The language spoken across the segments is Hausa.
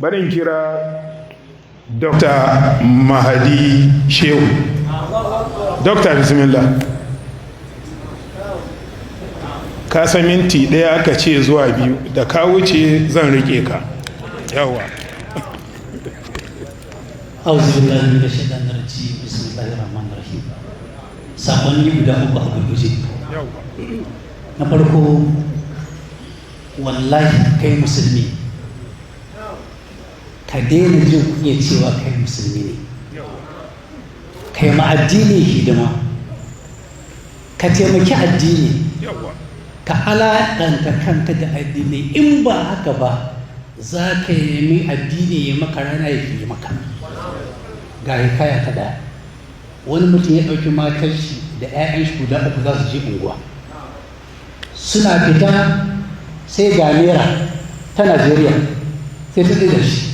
Bari in kira Dr. Mahadi Shehu. Dr. bismillah. Ka san minti 1 aka ce zuwa 2, da ka wuce zan rike ka. Yawa. أعوذ بالله من الشيطان الرجيم، بسم الله الرحمن الرحيم. Sakonni guda uku a gurguje. Na farko, wallahi kai musulmi, ka daina jin kunya cewa kai musulmi ne. Kai ma addini hidima, ka taimaki addini, ka alaƙanta kanka da addini. In ba haka ba, za ka nemi addini ya maka rana ya yi maka. Ga hikaya ta ɗaya. Wani mutum ya ɗauki matar shi da 'ya'yan shi guda uku za su je unguwa. Suna fita, sai ga naira ta Najeriya, sai ta da shi: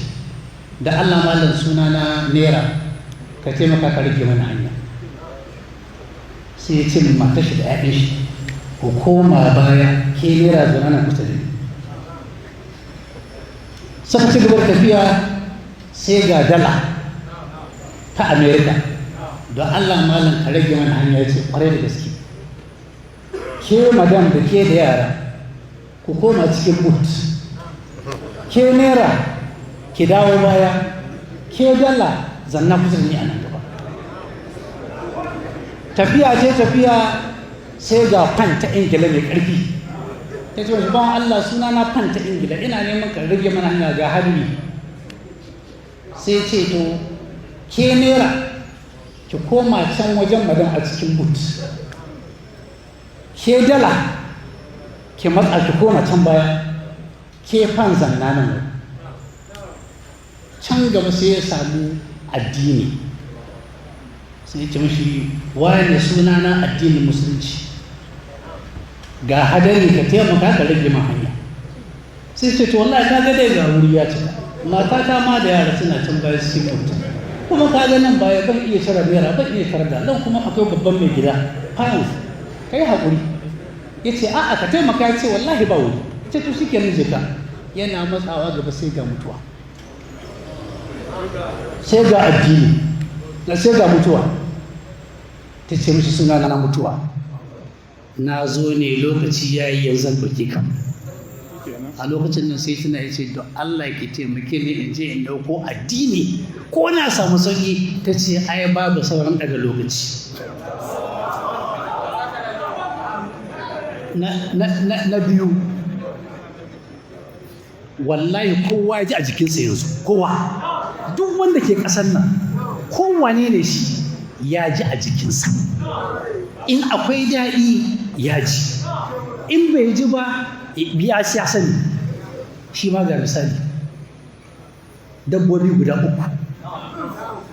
"Da Allah malam, suna na naira, ka taimaka ka rage mana hanya." Sai ya ce matar shi da 'ya'yan shi, "Ku koma baya, ke naira zauna nan kusa da ni." Suka ci gaba da tafiya, sai ga dala ta Amerika: "Don Allah malam, ka rage mana hanya." Ya ce, "Kwarai da gaske, ke madam da ke da yara ku koma cikin boot, ke naira ki dawo baya, ke dala zanna kusa da ni a nan gaba." Tafiya ce tafiya, sai ga fan ta Ingila mai ƙarfi. Ta ce wasu, "Bawan Allah, suna na fan ta Ingila, ina neman ka rage mana hanya, ga hadari." Sai ce, "To ke naira ki koma can wajen madam a cikin boot, ke dala ki matsa ki koma can baya, ke fan zanna nan." Can gaba sai ya samu addini, sai ya ce mashi, "Wane, suna na addinin Musulunci, ga hadari, ka taimaka ka rage man hanya." Sai ce, "To wallahi ka ga dai ga wuri ya cika, matata ma da yara suna can baya cikin mutum, kuma ka ga nan baya ban iya cire naira, ban iya cire da nan, kuma akwai babban mai gida pound, kai haƙuri." Ya ce, "A'a, ka taimaka." Ya ce, "Wallahi ba wuri." Ce, "To shi kenan, je ka." Yana matsawa gaba, sai ga mutuwa, sai ga addini, sai ga mutuwa. Ta ce mishi, "Suna na mutuwa, na zo ne lokaci ya yi, yanzu zan ɗauke ka." A lokacin nan sai tana ya ce, "Don Allah ki taimake ni in je in ɗauko addini, ko na samu sauƙi." Ta ce, "Ai babu sauran daga lokaci." Na biyu, wallahi kowa ya ji a jikinsa yanzu. Kowa, duk wanda ke ƙasar nan, kowane ne shi, ya ji a jikinsa. In akwai daɗi ya ji, in bai ji ba ya sani. Shi ma ga misali: dabbobi guda uku,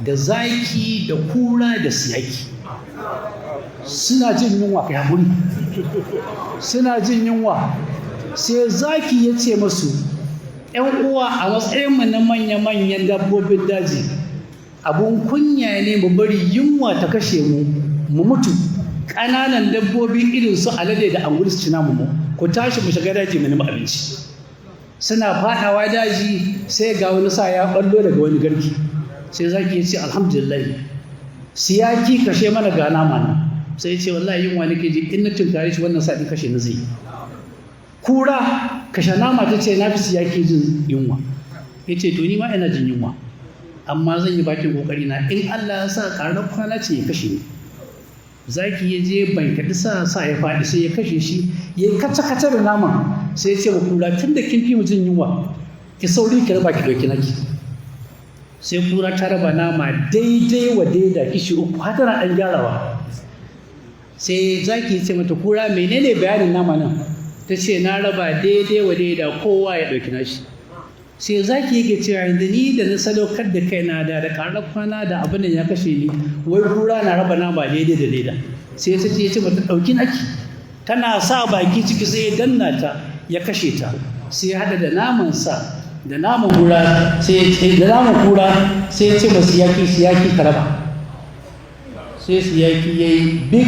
da zaki da kura da siyaki, suna jin yunwa. Kai haƙuri. Suna jin yunwa, sai zaki ya ce masu, "'Yan uwa, a matsayinmu na manya-manyan dabbobin daji, abun kunya ne mu bari yunwa ta kashe mu, mu mutu, ƙananan dabbobi irin su alade da angulu su ci namu. Mu ku tashi mu shiga daji mu nemi abinci." Suna fadawa daji, sai ga wani sa ya ballo daga wani garki. Sai zaki ya ce, "Alhamdulillah, siyaki, kashe mana ga nama na." Sai ya ce, "Wallahi yunwa nake ji, in na tunkare shi wannan sa din kashe ni zai." "Kura, kashe nama." Ta ce, "Na fi siyaki jin yunwa." Ya ce, "To ni ma ina jin yunwa, amma zan yi bakin kokari na, in Allah ya sa ƙarar kwana ce ya kashe ni." Zaki ya je bankaɗi sa, sa ya faɗi, sai ya kashe shi, ya yi kaca-kaca da naman. Sai ya ce wa kura, "Tun da kin fi mu jin yunwa, ki sauri ki raba ki ɗauki naki." Sai kura ta raba nama daidai wa daida, kishi uku, har tana ɗan gyarawa. Sai zaki ya ce mata, "Kura, menene bayanin nama nan?" Ta ce, "Na raba daidai wa daida, kowa ya ɗauki nashi." Sai zaki yake cewa, "Yanzu ni da na sadaukar da kaina, da ƙarar kwana da abin da ya kashe ni, wai kura na raba nama daidai da daida." Sai ta ce, ya ce mata, "Ɗauki naki." Tana sa baki ciki, sai ya danna ta ya kashe ta. Sai ya haɗa da naman sa da naman kura, sai da naman kura. Sai ya ce ma siyaki, "Siyaki, ka raba." Sai siyaki ya yi, "Big,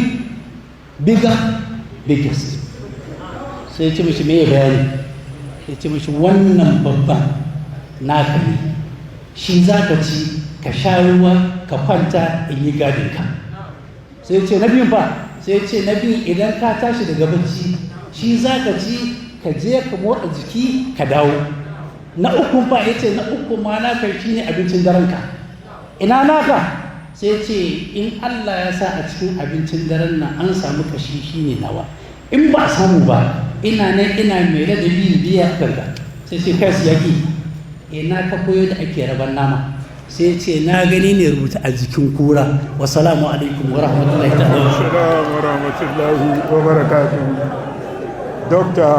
bigger, biggest." Sai ya ce mishi, "Me ya bayani?" Ya ce mishi, "Wannan babban Naka ne, shi za ka ci, ka sha ruwa, ka kwanta, in yi gadinka. Sai ce, "Na biyun fa?" Sai ce, "Na biyun, idan ka tashi daga bacci, shi za ka ci, ka je ka motsa jiki, ka dawo." "Na ukun fa?" Ya ce, "Na uku ma naka, shi ne abincin darenka. Ina naka?" Sai ce, "In Allah ya sa a cikin abincin daren nan an samu kashi, shi ne nawa. In ba a samu ba, ina nan ina mai ladabi da biya kanka." Sai ce, "Kai yaki, ina ka koyo da ake raban nama?" Sai ce, "Na gani ne rubuta a jikin kura." Wasalamu alaikum wa rahmatullahi ta'ala. Assalamu wa rahmatullahi wa barakatuhu. Dokta,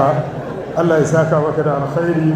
Allah ya saka maka da alkhairi.